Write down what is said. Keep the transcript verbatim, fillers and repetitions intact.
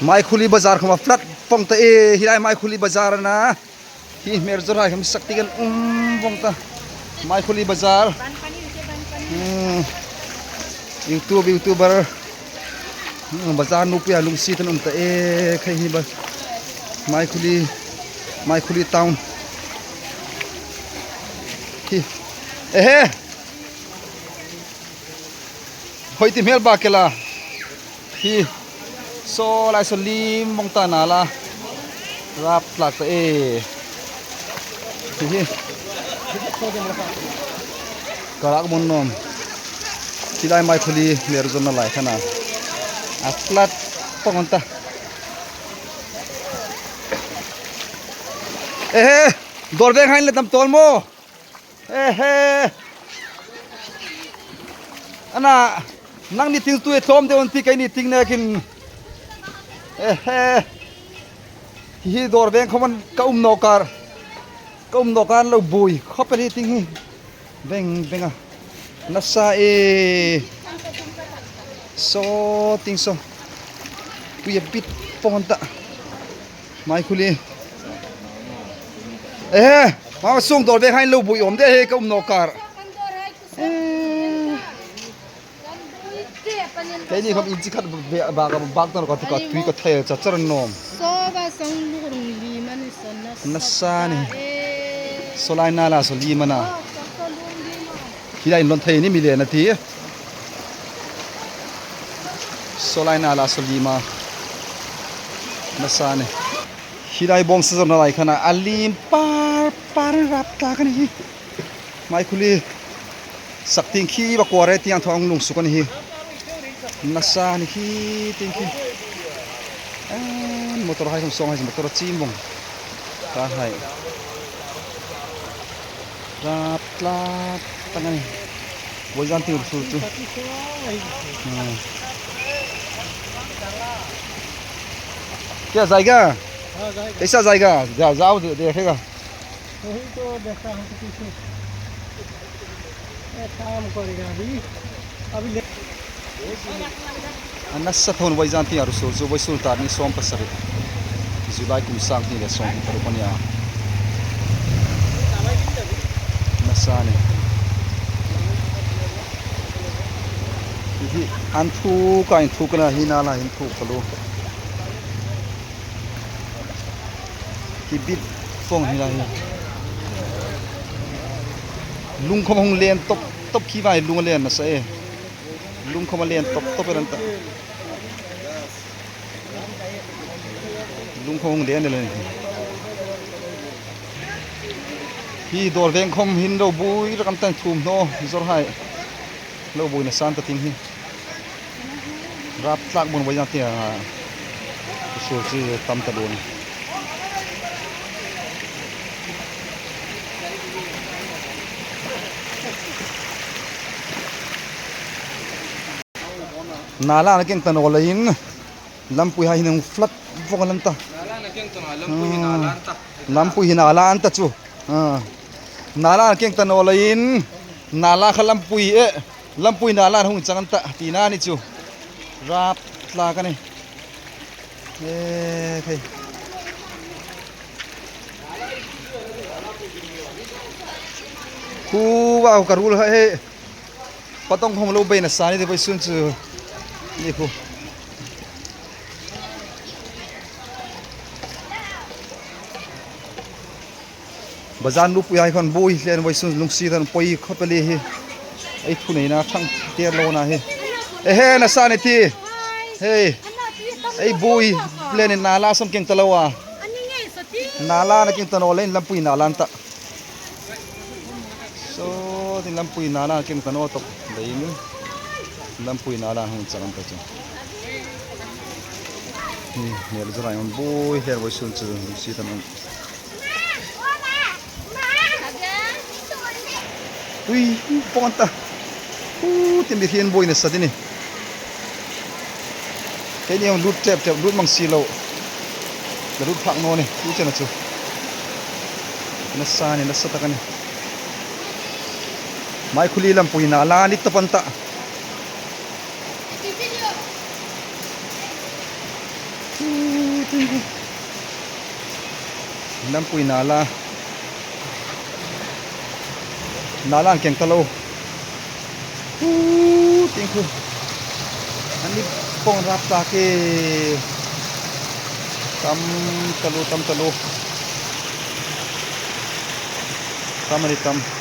Maikhuli bazar khawm a flood vawng ta e, hi lai Maikhuli bazar a na. Hi hmel zawrhai khawm sak tieng an um vawng ta. Maikhuli bazar. Hmm. YouTube, YouTuber. Hmm, bazar nupuia lungsiet an um ta e, khai hi ba. Maikhuli, Maikhuli town. Hi. Ehe. Hoi ti hmel ba ke la. Hi. Saw lai saw liem vawng ta nala. Rap tlak ta e. Hi hi. Ka rak mun nom. Hi lai Maikhuli hmel zawrna lai khan a. A flood vawng ta. Ehe. Dawr veng hai le tam tawl maw. Ehe. A na, nangni tieng tu e tlawm deu an ti, keini tieng nekin. Ehe. Hi dawr veng khawm an ka um naw kar. Ka um naw kar lo buoi. Khawp el hi tieng hi. Veng, veng a. Nasa e. Saw tieng saw. Tui a bit vawng ta. Maikhuli. Eh, ma sung dawr veng hai lo buoi awm de he ka um naw kar. Eh. Keini khawm inchi khat be, ba ka bak ta ka, ka tui ka thei cha char nawm. Saw ba song lu rung liem a ni saw nasa. Nasa ni. Eh. Saw lai nala saw liem a na. Oh, saw, saw lum liem a. Hi lai inlawn thei ni mi le na ti. Saw lai nala saw liem a. Nasa ni. Hi lai bawngsa zawrna lai khan a liem par par rap tlak a ni hi. Maikhuli sak tieng khi ba kuar e tieng thaw ang lung suk a ni hi. Nasa ni khi tieng khi. Eh, motor hai khawm sawng hai motor a chim vawng. Car hai. Rap tlak tak a ni. Vawizan tieng ruol chu. Hmm. क्या जाएगा? हाँ, जाएगा। कैसा जाएगा? जा, जाओ, दे-, देखेगा। वही तो देखता हूँ तो कुछ। ये काम करेगा अभी। अभी ले- A nasa thawn vawizan tieng a ruol chu, vawisun tar ni sawm pasari. July kum sang hni le sawmhni paruk a ni a. Nasa ni. Hi, hi, an thuk a, an thuk a na, hi nala hin thuk ka lu. Hi bit vawng hi lai hi. Lung khawm hung len tawp tawp khi vai lung a len nasa e. Lung khawm a len tawp tawp el an ta. Lung khawm hung len el an. Hi dawr veng khawm hin lo buoi rak an ta, thum hnaw zawr hai. Lo buoi nasa an ta tieng hi. Rap tlak bun vawizan tieng a. Suol chu tam ta lo ni. Nala an keng ta naw leiin lampui hai hin hung flood vawng an ta. Nala an keng ta naw, lampui hi nala an ta. Ah. Lampui hi nala an ta chu. Ah. Nala an keng ta naw leiin nala kha lampui e. Lampui nala hung chang an ta, tina ni chu. Rap tlak a ni. Eh, hei. Khu, wow, ka ruol hai. Patong khawm lo bei nasa ni te vawisun chu. Ni khu. Bazar nupuihai khawm buoi hle an, vawisun lungsiet an poi khawp el hi. Ei thuneina ṭhang tier lo na hi. Ehe, nasa ni ti. Hei. Ei buoi hle ni, nala saw an keng ta lo a. Nala an keng ta naw leiin lampui nala an ta. Saw tieng lampui nala an keng ta naw tawp leiin lampui nala hung chang an ta chu. Hi, hmel zawrhai an buoi hle vawisun chu lungsiet an um. Tui, pawng an ta. Hu, ti mi hin buoi nasa ti ni. Keini hung lut tep tep, lut mang si lo. Ka lut phak naw ni, tu chena chu. Nasa ni, nasa tak a ni. Maikhuli lampui nala ni tawp an ta. Lampui nala. Nala an keng ta lo. Hu, ting khu. An ni pawng rap ta ke. Tam ta lo, tam ta lo. Tam a ni tam.